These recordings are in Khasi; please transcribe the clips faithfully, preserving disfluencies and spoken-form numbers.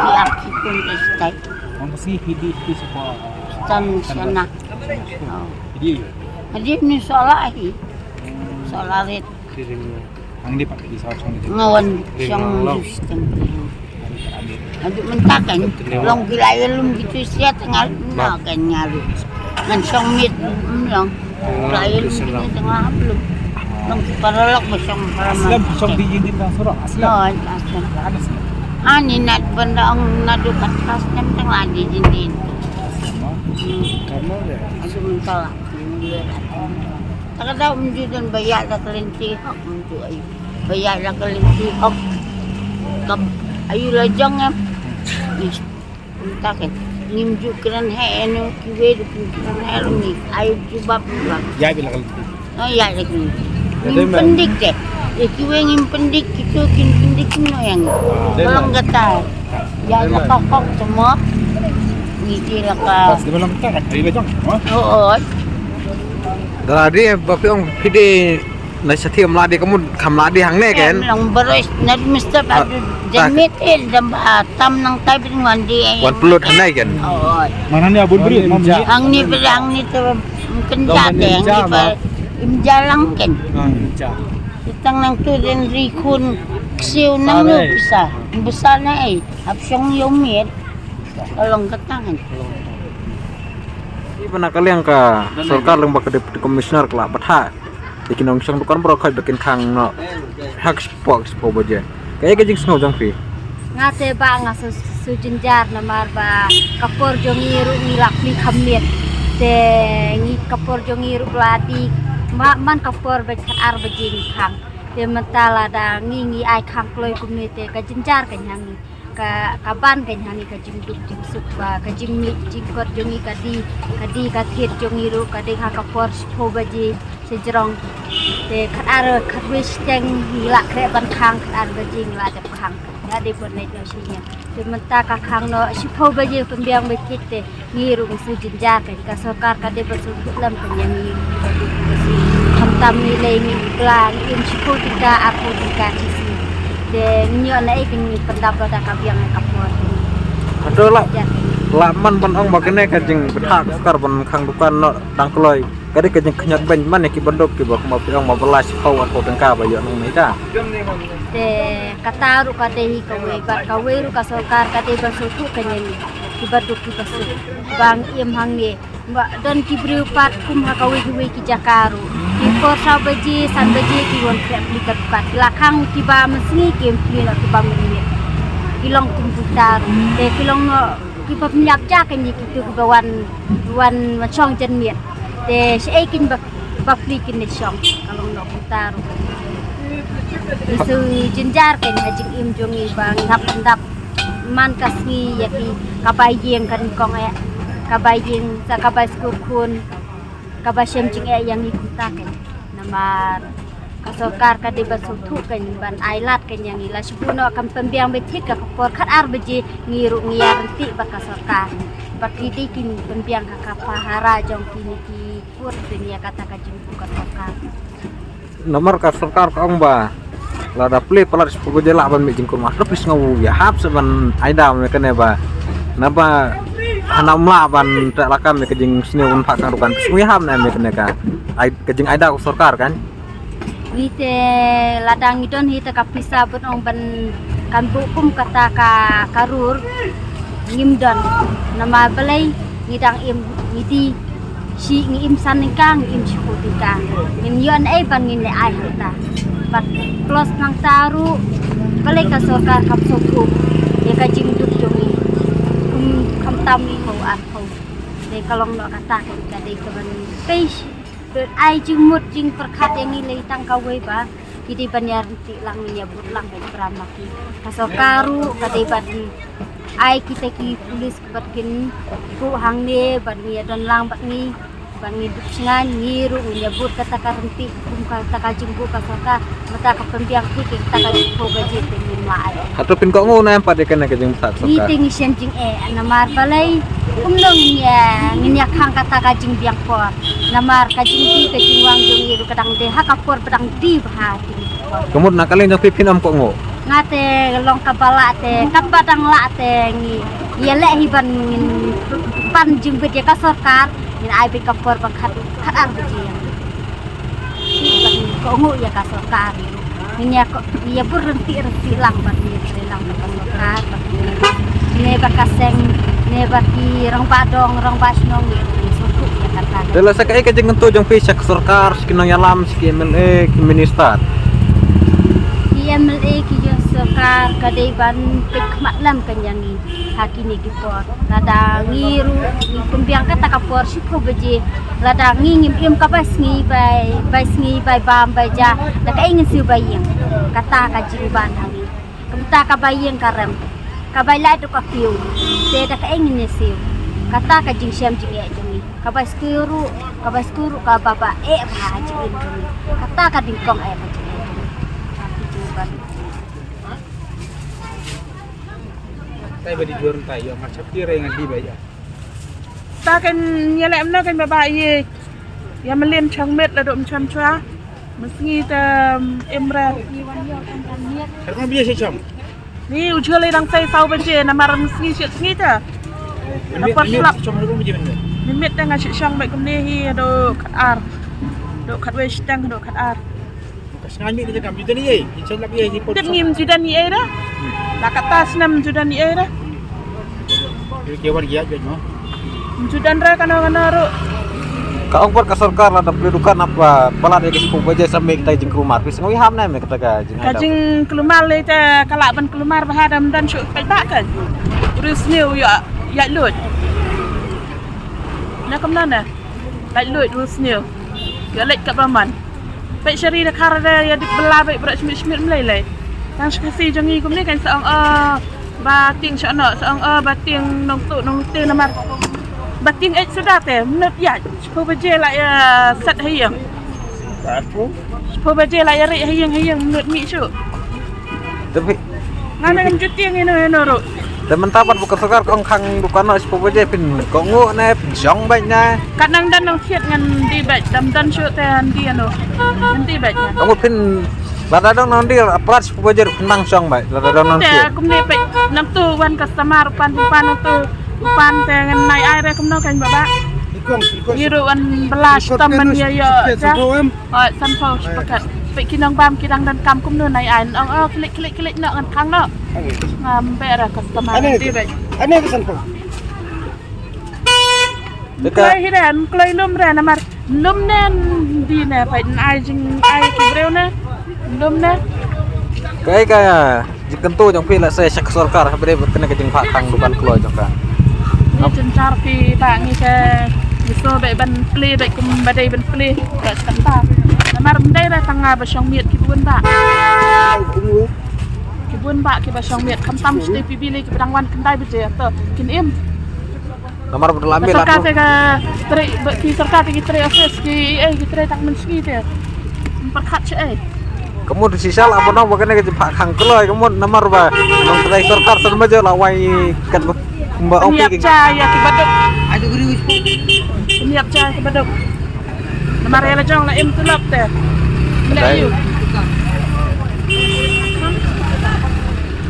Ki ap ki khun ka stai. Ong ka sngi phi dih phi sha ko. Stan shana. Phi dih ïa u? Hadien ni sola hi. Sola rit. Hangne pat ki saw shong. Nga wan shong ju stan. Haduh mynta kan long ki la ïalum ki tu siat nga, na kan nga ruh. Ngan shong miet, mm, long. La ïalum ki tu siat nga hap lum. Long ki paralok ba shong para. Aslam shong di yin din bang surok. Aslam. Oh, aslam. Ani nat benda ong nadu kat aslam tang la di din din. Aslam. Hmm. Karena ya. Haduh mynta la. Ka da um ju don ba ïaid da ka lynti hok, um ju ai. Ba ïaid da ka lynti hok. Ka ayu la jong em. Ih, mynta kan. Ngim ju kren ha eno kiwei da kin kren ha eno ni. Ayu jubab jubab. Ïaid da ka lynti. Oh, ïaid da ka lynti. Ngim pyndik de. Ïa kiwei ngim pyndik, kito kin pyndik kumno ïa ngi. Ka long kata. Ïaid da ka hok te mo. Ngi te la ka. Pas di malam ka, ka di la jong. Oh, oh. Da la dei ba phi ong phi dei na shathie ym la dei ka mut kham la dei hangne kan. Em long baroh na dei mesti ba dei janmiet eh dang ba tam nangtai bad ngan dei. Wan pynlut hangne kan. Oh. Mana ni abun bri mam ja. Hangne bad hangne te kynja te hangne ba im ja lang kan. Tang nangtu den ri khun ksiew nangno pisa. Bsa na ei. Hap shong ïa u miet. Ka long kata kan. Ïa ba na ka liang ka sorkar lyngba ka Deputy Commissioner ka la bthah ïa ki nongshong dukan baroh khoit ba kin khang noh ha ka spok spok baje. Kaei ka jingsngew jong phi? Nga te ba nga shu, shu jynjar namar ba ka por jong ngi ruh ngi la plie kham miet. Te ngi ka por jong ngi ruh la dei ma, man ka por ba khatar baje ngi khang. Te mynta lada ngi ngi ai khang kloi kumne te ka jynjar ka ïa ngi. Ka, ka ban ka ïa ngi ka jingduk jingsuk ba ka jingmih jingkot jong ngi ka dei, ka dei ka thied jong ngi ruh ka dei ha ka por shiphew baje shajrong. Te khatar khatwei shiteng ngi la khreh ban khang, khatar baje ngi la dep khang. Nga dei ban leit noh sha ïing. Te mynta ka khang noh shiphew baje pynbiang ba kit te. Ngi ruh ngi shu jynjar ka, ka sorkar ka dei ban shu kut lem ka ïa ngi. Khamtam ngi lei ngi kla ngi im shiphew tyngka arphew tyngka shi sngi. Te ngi ïoh na ei ka ngi pyndap da ka biang ka por. Hato la, la man ban ong ba kane ka jingbthah ka sorkar ban khang dukan noh dang kloi. Ka dei ka jingkhñiot beiñ man ïa ki baduk kiba kumba phi ong ba la shiphew arphew tyngka ba ïoh nong nai ta. Te kata ruh ka dei hi kawei bad kawei ruh ka sorkar ka dei ban shu kut ka ïa ngi. Ki baduk ki basuk. Ba ngi im hangne. Ba don ki briew pat kum ha kawei kiwei ki jaka ruh. Ki por saw baje, san baje ki wan khreh plie ka dukan. Ki la khang kiba mynsngi ki im plie noh kiba mynmiet. Ki long kum kita ruh. Te ki long noh kiba pynïap ja kane kito kiba wan, wan, wan shong janmiet. Te shaei kin ba, ba plie kin shong. Ka long noh kita ruh. Ngi shu jynjar kane ha jingim jong ngi ba ngi hap pyndap man ka sngi ïa ki kaba ïeng ka nyngkong eh. Kaba ïing sa kaba skur khun kaba shem jingeh ïa ngi kumta kein. Namar ka sorkar ka dei ban sngewthuh kein ban ai lad kein ïa ngi la shibun noh kam pynbiang beit thik ka por khatar baje ngi ruh ngi ïa ryntih bad ka sorkar. Bad ki dei kin pynbiang ka ka pahara jong kine ki pur dunia kata ka jingpynbiang ka sorkar. Namar ka sorkar ka ong ba lada plie palat shiphew baje lah ban mih jingkulmar. Te phi sngew ïahap se ban ai daw me kane ba naba hana ym lah ban treh lakam me ka jingsniew ban phah khang dukan. Phi sngew ïahap ne me kane ka ai ka jingai daw ka sorkar kan? Ngi te lada ngi don hi te ka pisa bad ong ban kan buh kum kata ka ka rur ngim don. Namar balei ngi dang im ngi di shi ngi im san ningkang ngi im shiphew ningkang ngin ïoh ei ban ngin leh ai hangta. Bad plus nangta ruh balei ka sorkar kam sngewthuh ïa ka jingduk jong ngi kum khamtam ngi hau ar hau. Dei ka long noh kata ka dei ka ban pei shi. Ai jingmut jingpyrkhat ïa ngi lei tang kawei ba ki dei ban ïa ryntih lang ngin ïa bud lang bad pram ma ki. Ka sorkar ruh ka dei ban ai kita ki pulis bad kin buh hangne bad ngi ïa don lang bad ngi bad ngi dup shngain ngi ruh ngin ïa bud kata ka ryntih kum kata ka jingbuh ka sorkar mynta ka pynbiang ki kata ka jingpynbiang ka jingpynbiang. Hato phin kohnguh ne em pat ïa kane ka jingmut ka sorkar? Ngi te ngi shem jingeh namar balei kumno ngin ïa ngin ïa khang kata ka jingbiang por. Namar ka jingdih ka jingwang jong ngi ruh ka dang dei ha ka por ba dang dih bha. Ka mut na ka liang jong phi phin ym kohnguh? Nga te long kaba lah te katba dang lah te ngi ïa leh hi ban ngin pan jingbit ïa ka sorkar ngin ai beit ka por ba khat khatar baje. Ban kohnguh ïa ka sorkar. Ngin ïa ko ïa bud ryntih ryntih lang bad ngin ïa trei lang bad ka sorkar bad ngin ne bad ka seng ne bad ki rangbah dong rangbah shnong ngin ïa sngewthuh ïa kata. Te la sa kaei ka jingkyntu jong phi sha ka sorkar sha ki nongïalam sha ki M L A ki minister? Ki M L A ki jong sorkar ka dei ban peit khmat lem kan ïa ngi ha kine ki por. Lada ngi ruh ngi pynbiang kata ka por shiphew baje lada ngi ngim im ka bai sngi bai bai sngi bai bam bai ja da kaei ngin siew bai ïeng. Kata ka jingban ha ngi. Kumta ka bai ïeng ka rem ka bai lait ruh ka kiew te da kaei ngin ïa siew. Kata ka jingshem jingeh jong ngi ka bai skul ruh ka bai skul ruh ka ba ba eh bha ha jingim jong ngi. Kata ka dingkong eh ka jingeh jong ngi. Ka ki jingban. Tai ba di jor tai ïa nga chap ti rai ngan di ba ïa. Ta kan ïa leh mno kan ba ba ïa. Ïa mlien chang met la dom cham chua. Mesngi ta em ra. Kan kong bia shi cham. Ni u jua le dang sai sau baje namar mesngi shi sngi ta. Namar slap. Chong ru baje men. Ni met ta nga shi chang ba kumne hi do khat ar. Do khat wei shi tang do khat ar. Ka sngan mi ka jaka mi dani ei, i chan lap ei i pot. Tep ngim ju dani ei da. La kata snam ju dani ei da. Ri ke war giat bet mo. Ju dan ra kano kano ru. Ka ong pat ka sorkar la da pli dukan apa palat ïa ka sku baje sa mek tai jingkulmar. Phi sngew ïahap ne me kata ka jing. Ka jingkulmar le ta ka la ban kulmar ba ha dam dan shu pek ba kan. Ru sniew ïa ïa lut. Na kam na na. Lait luid ru sniew. Ïa leit kaba man. Peit shari da khar da ïa dik bela beit bra shmit shmit mlei lei. Tang shkasi jong ngi kumne kan sa ong o ba tieng sha no sa ong o ba tieng nong tu nong te namar. Ba tieng eit suda te mnut ïa. Shiphew baje la ïa sat ha ïing. Shiphew baje la ïa rei ha ïing ha ïing mnut mi shu. Te phi. Nga ne ngam ju tieng ino ino ru. Te mynta pat ba ka sorkar ka ong khang dukan noh shiphew baje phin kohnguh ne phin shong beit ne. Kat nang dan nang thied ngan die beit dam dan shu te ngan die ano. Ngan die beit ne. Kohnguh phin lada dang nang die palat shiphew baje phin nang shong beit lada dang nang thied. Te kumne peit nang tu wan customer pan pan nang tu pan te ngan nai ai re kumno kan baba. Ngi ru wan bela stom ban ïa ïa. Oi, sanphew shi pakat. Peit ki nongbam ki dang donkam kumno nai ai. Ong o klik klik klik noh ngan khang noh. Ngam beh ra customer. Ane di beh. Ane ka sanphew. Kloi hi ren, kloi lum ren namar lum ne di ne peit ai jing ai ki briew ne. Lum ne. Kaei ka jingkyntu jong phi lehse sha ka sorkar ha bynta kane ka jingphah khang dukan kloi jong ka. Ngi jynjar phi ba ngi te ngi sngewbha ban plie bad kum ba dei ban plie bad kata. Namar ym dei re tang nga ba shong miet ki bun ba. Ki bun ba ki ba shong miet khamtam sdei phi bili ki ba dang wan khyndai baje to kin im. Namar ba la mih la. Sorkar te ka trei, ba ki sorkar te ki trei office ki, eh, ki trei tang mynsngi te. Pyrkhat sha ei. Ka mut shisha la ba nong ba kane ka jingpah khang kloi ka mut namar ba nongtrei sorkar shen ma jong la wai kat ba, ba ong. Pynïap ki ja ïa ki baduk. Pynïap ja ki baduk. Namar ïa la jong la im tulop te. Mlei ïu.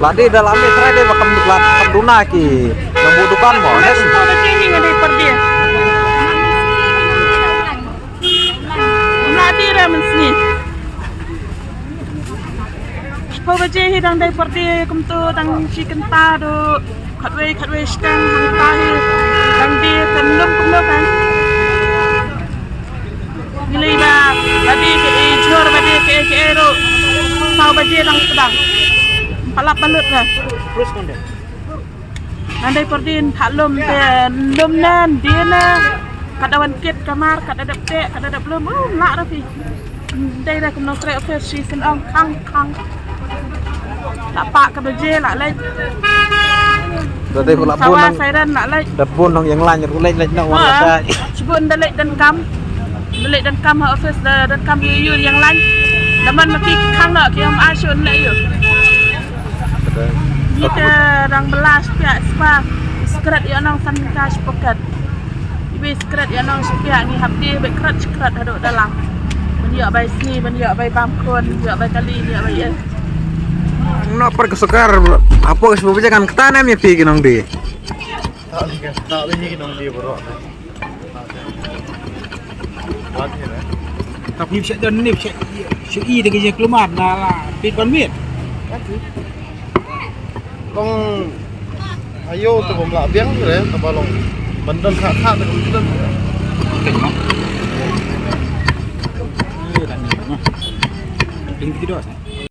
La dei da la mih trai dei ba kam, la kam duna ki nang buh dukan mo. Next to the king nga dei pyrdi. La dei ra mynsngi. Shiphew baje hi dang dei pyrdi kumto dang shi kynta do. Khatwei, khatwei shiteng hangta hi dang dei kan lum kumno kan. Ngi lei ba, ba dei ka i jhur, ba dei ka i, ka i ruh. Saw baje dang sdang. Palap balut ka. Ngan dei pyrdi in thah lum te, lum na, dien na. Kat da wan kit kamar, kat da dep te, kat da dep lum. Oh, lah ra phi. Dei da kumno trei office shi sien ong khang khang. La pah ka baje la leit. Da dei la bun nang siren la leit. Da bun nang ïeng lain ruh leit leit na wan la sai. Shibun da leit donkam. Da leit donkam ha office da donkam ïu ïu ïeng lain. Da man ma ki khang noh ki ym ai shun leit ïu. Ngi te dang bela shipia spa. Skret ïa nang san ka shpoket. Ibe skret ïa nong shipia ngi hap die be kret kret haduh dalang. Ban ïoh bai sngi, ban ïoh bai bam khun, ïoh bai kali, ïoh bai es. Nok per ka sukar hapo ka shipia kan kata ne mi pi ki nong die. Tak lagi kan, tak lagi ki nong die bro. Tapi bisa dan ni bisa i de ke keluar na la pit ban mit. Long ayo tu bom la biang re ta ba long bandan kha kha tu bom tu. Ping ti dos.